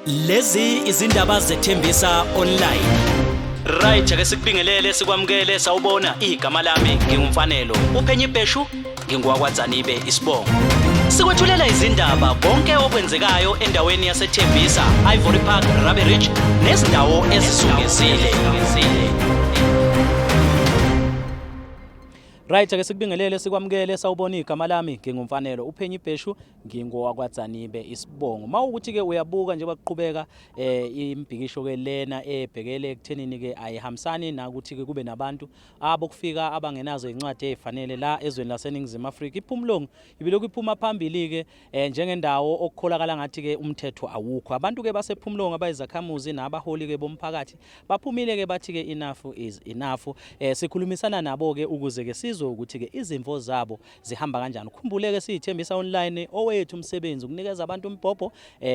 Lezi izindaba zethembisa online. Right, ake sikubingelele, sikwamukele. Sawubona, igama lami nginguMfanelo. Uphenye ibheshu, ngingowakwaDzanibe isibongo. Sikwethulela izindaba, konke okwenzekayo endaweni yaseThembisa, Ivory Park, Rabie Ridge nezindawo ezizungezile. Right, ake sikubingelele, sikwamukele. Sawubona, igama lami nginguMfanelo. Uphenye ibheshu, ngingowakwaDzanibe isibongo. Mawukuthi ke uyabuka njengoba kuqhubeka imibhikisho ke lena ebhekele ekuthenini ke ayihambisani nakuthi ke kube nabantu abokufika abangenazo incwadi ezifanele la ezweni laseNingizimu Afrika. IPhumlong ibilokhu iphuma phambili ke njengendawo okukholakala ngathi ke umthetho awukho. Abantu ke basePhumlong abayizakhamuzi nabaholi ke bomphakathi baphumile ke, bathi ke enough is enough. Sikhulumisana nabo ke ukuze ke sizwe ukuthi ke izimvo zabo zihamba kanjani. Ukhumbuleke, siyiThembisa Online, owethu umsebenzi ukunikeza abantu umbhobho,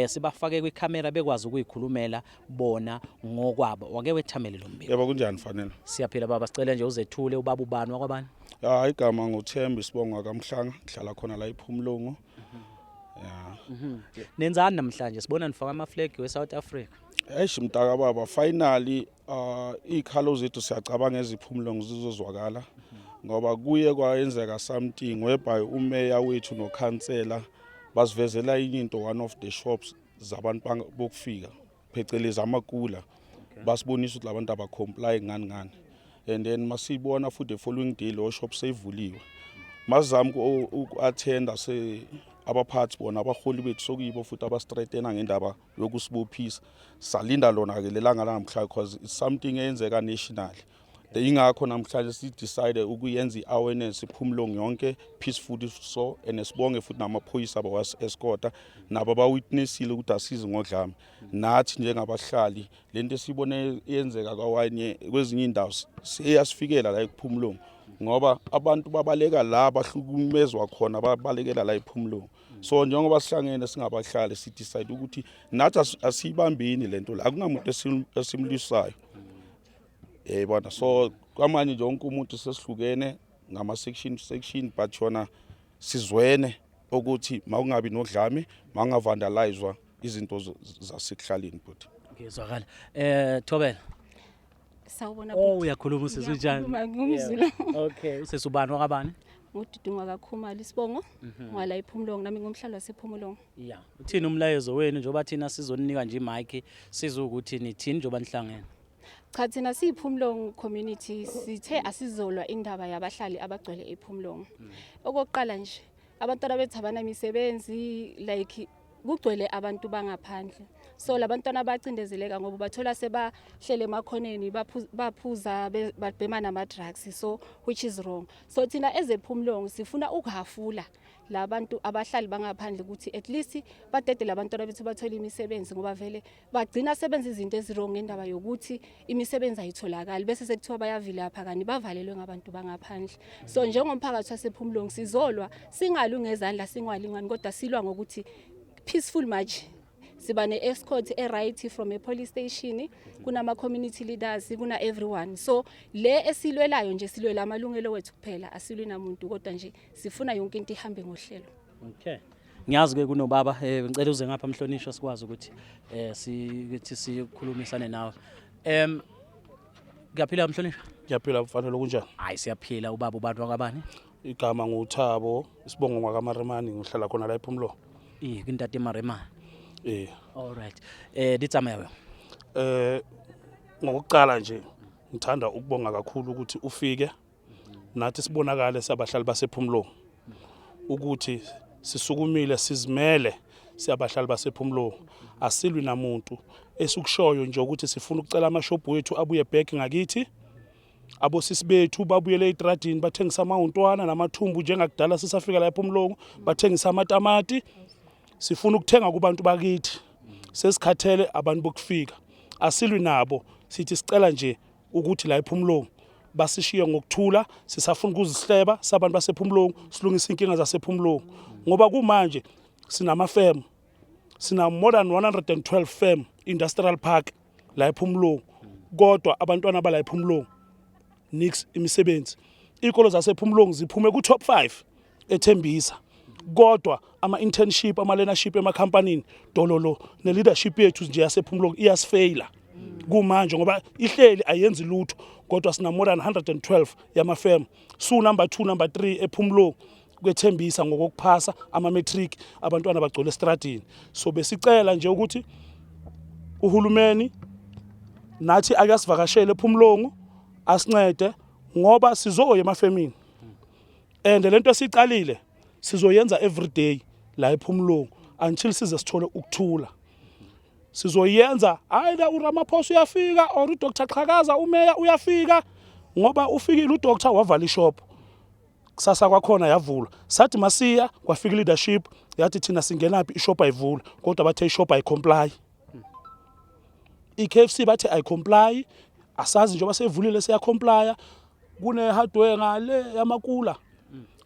sibafake kwikhamera bekwazi ukuyikhulumela bona ngokwabo. Wake wethamele lo mbiko. Yebo, kunjani, Fanele? Siyaphila, baba. Sicela nje uzethule, ubaba ubani, wakwabani? Ya, igama nguThemba, isibongo kaMhlanga, ngihlala khona la ePhumlungu. Ya. Nenzani namhlanje? Sibona nifaka ama flag we-South Africa. Eish, mntaka baba, finally izikhalo zethu siyacabanga eziPhumlungu zizozwakala ngoba kuye kwayenzeka something whereby umeya wethu nokhansela basivezela inye into, one of the shops zabantu bokufika, phecelezi amakula, basibonisa ukuthi labantu abacomply ngani ngani, and then masiyibona futhi the following day lo shop seyivuliwe. Masizama uku-attenda se abaphathi bona, abaholi bethu, sokuyibo futhi abasithreatena ngendaba yokusibophisa. Salinda lona-ke lelanga lanamhlanje because it's something eyenzeka nationally. Ingakho namhlanje si-decide ukuyenza i-awareness iPhumlong yonke peacefully. So and sibonge futhi namaphoyisa abawasi-escorta, nabo abawitnessile ukuthi asizi ngodlame. Nathi njengabahlali, lento esiyibone yenzeka kwawanye kwezinye indawo seyasifikela la ekuPhumlong ngoba abantu babaleka la bahlukumezwa khona, babalekela la ePhumlong. So njengoba sihlangene singabahlali, si-decide ukuthi nathi asiyibambini lento la, akunamuntu esimlwisayo, yayibona. So kwamanje nje wonke umuntu sesihlukene ngama-section section, but yona sizwene ukuthi makungabi nodlame, makungavandalizwa izinto zasekuhlaleni, but Ngizwakala. Thobela. Sawubona. Oh, uyakhuluma usisi, unjani? Ngiyakhuluma, ngumZulu. Okay, usisi ubani, wakabani? Ngududungwa kaKhumalo isibongo. Ngwala iPhumlong, nami ngumhlali wasePhumlong. Yeah. Uthini umlayezo wenu njengoba thina sizoninika nje imic, sizwe ukuthi nithini njengoba nihlangene? Cha, thina siyiPhumlong community sithe asizolwa indaba yabahlali abagcwele ePhumlong. Okokuqala nje, abantwana bethu abanamisebenzi, like kugcwele abantu bangaphandle. So labantwana bacindezeleka ngoba bathola sebahlele emakhoneni, baphuza, babhema nama drugs, so which is wrong. So thina ezePhumlong sifuna ukuhafula labantu abahlali bangaphandle ukuthi at least badedele abantwana bethu bathole imisebenzi, ngoba vele bagcina sebenza izinto eziwrong ngendaba yokuthi imisebenzi ayitholakali, bese sekuthiwa bayavilapha kanti bavalelwe ngabantu bangaphandle. So njengomphakathi wasePhumlong sizolwa, singalwi ngezandla, singalwi ngani, kodwa silwa ngokuthi peaceful march. Siba ne-escort e-right from a police station, kunama-community leaders, kuna everyone. So le esilwelayo nje, silwela amalungelo wethu kuphela, asilwi namuntu, kodwa nje sifuna yonke into ihambe ngohlelo. Okay. Ngiyazi ke kunobaba, ngicela uze ngapha, mhlonishwa, sikwazi ukuthi sithi sikhulumisane nawe. Kuyaphila, mhlonishwa? Ngiyaphila, Mfanelo, kunjani? Hayi, siyaphila. Ubaba ubantu wakabani? Igama nguThabo, isibongo ngwakaMaremani, ngihlala khona la ePhumlo. Eh, kintate Maremani. Eh. All right. Di tsamaya. Ngokuqala nje ngithanda ukubonga kakhulu ukuthi ufike nathi sibonakale sabahlali basePhumlo ukuthi sisukumile, sizimele siyabahlali basePhumlo, asilwi namuntu. Esikushoyo nje ukuthi sifuna ukucela amashophu wethu abuye back ngakithi, abosisi bethu babuyele etradini, bathengisa amawuntwana namathumbu njengakudala sisafika la ePhumlongo, bathengisa amatamati. Sifuna ukuthenga kubantu bakithi, sesikhathele abantu bokufika. Asilwi nabo, sithi sicela nje ukuthi la ePhumlongo basishiye ngokuthula. Sisafuna ukuzihleba sabantu basePhumlongo, silungise inkinga zasePhumlongo ngoba kumanje sinamafemu, sina more than 112 firm industrial park la ePhumlongo, kodwa abantwana bala ePhumlongo nix imisebenzi. Iy'kolo zasePhumlongo ziphume ku-top 5 eThembisa. Kodwa ama-internship, ama-learnership emakhampanini dololo, ne-leadership yethu nje yasePhomolong iyasifeyila kumanje ngoba ihleli ayenzi lutho. Kodwa sina more than 112 yamafem, su number 2, number 3 ePhomolong kwethembisa ngokokuphasa ama-matric, abantwana bagcwele estradini. So besicela nje ukuthi uhulumeni nathi ake asivakashele ePhomolong, asincede ngoba sizoya emafemini and lento esiqalile sizoyenza every day la ePhomolong until size sithole ukuthula. Sizoyenza either uRamaphosa uyafika or uDr Xhakaza umeya uyafika, ngoba ufikile uDr wavala ishop, kusasa kwakhona yavulwa. Sathi masiya kwafika leadership yathi thina singenaphi, ishop ayivulwa, kodwa bathe ishop ayicomply. I-KFC bathe ayicomply, asazi njengoba seyivulile siyacomply. Kune hardware ngale yamakula,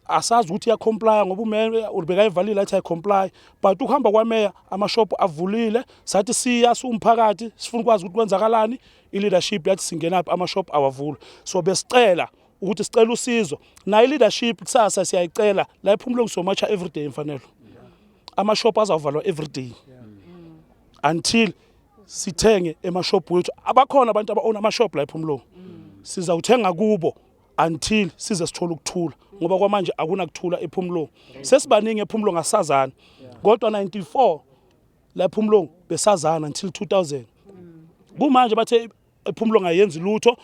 asazi ukuthi iyacomply ngoba umeya ubekayivalile athi ayicomply, but ukuhamba kwameya amashop avulile. Sathi siya siwumphakathi sifuna ukwazi ukuthi kwenzakalani, i-leadership yathi singenaphi, amashop awavulwa. So besicela ukuthi sicela usizo nayo i-leadership kusasa siyayicela la ePhomolong. Somacha every day imfanelo, amashop azawuvalwa every day until sithenge emashop wethu. Abakhona abantu aba-own amashop la ePhomolong, sizawuthenga kubo until size sithole ukuthula, ngoba kwamanje akunakuthula ePhomolong. Sesibaningi ePhomolong, asazana, kodwa 94 la ePhomolong besazana until 2000. Kumanje bathe ePhomolong ayenzi lutho,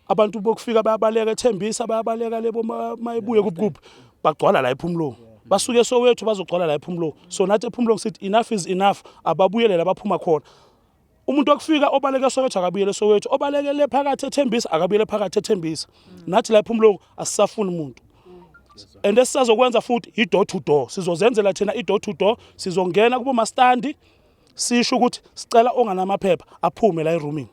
abantu bokufika bayabaleka eThembisa, bayabaleka lebo mayibuye kuphi, bagcwala la ePhomolong, basuke eSoweto bazogcwala la ePhomolong. So nathi ePhomolong sithi enough is enough, ababuyele la baphuma khona. Umuntu okufika obaleka eSoweto akabuyele eSoweto, obalekele phakathi eThembisa akabuyele phakathi eThembisa. Nathi la ePhomolong asisafuni umuntu. And esisazokwenza futhi i-door to door, sizozenzela thina i-door to door, sizongena kubo mastandi sisho ukuthi sicela onganamaphepha aphume la eroomini.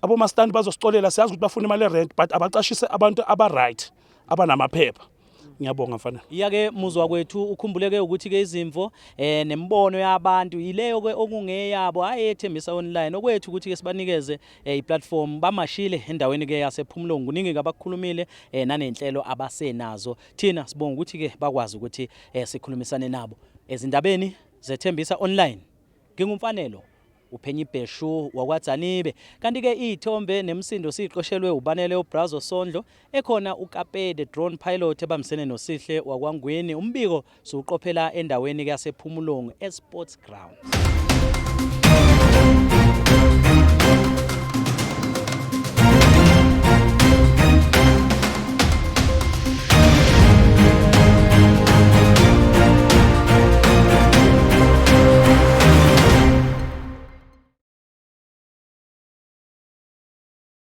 Abomastandi bazosicolela, siyazi ukuthi bafuna imali erent, but abacashise abantu aba-right abanamaphepha. Ngiyabonga mfana. Iya-ke muzwa kwethu, ukhumbuleke ukuthi-ke izimvo nembono yabantu yileyo ke okungeyabo, hayi eThembisa Online. Okwethu ukuthi-ke sibanikeze iplatform. Bamashile endaweni ke yasePhomolong, kuningi ke abakukhulumile nanenhlelo abasenazo. Thina sibonga ukuthi-ke bakwazi ukuthi sikhulumisane nabo ezindabeni zeThembisa Online. Ngingumfanelo uphenya ibheshu wakwaDzanibe, kanti-ke iy'thombe nemisindo siyiqoshelwe uBanele uBrazo Sondlo, ekhona uKapede drone pilot ebambisene noSihle wakwaNgwini. Umbiko siwuqophela endaweni yasePhomolong eSports Ground.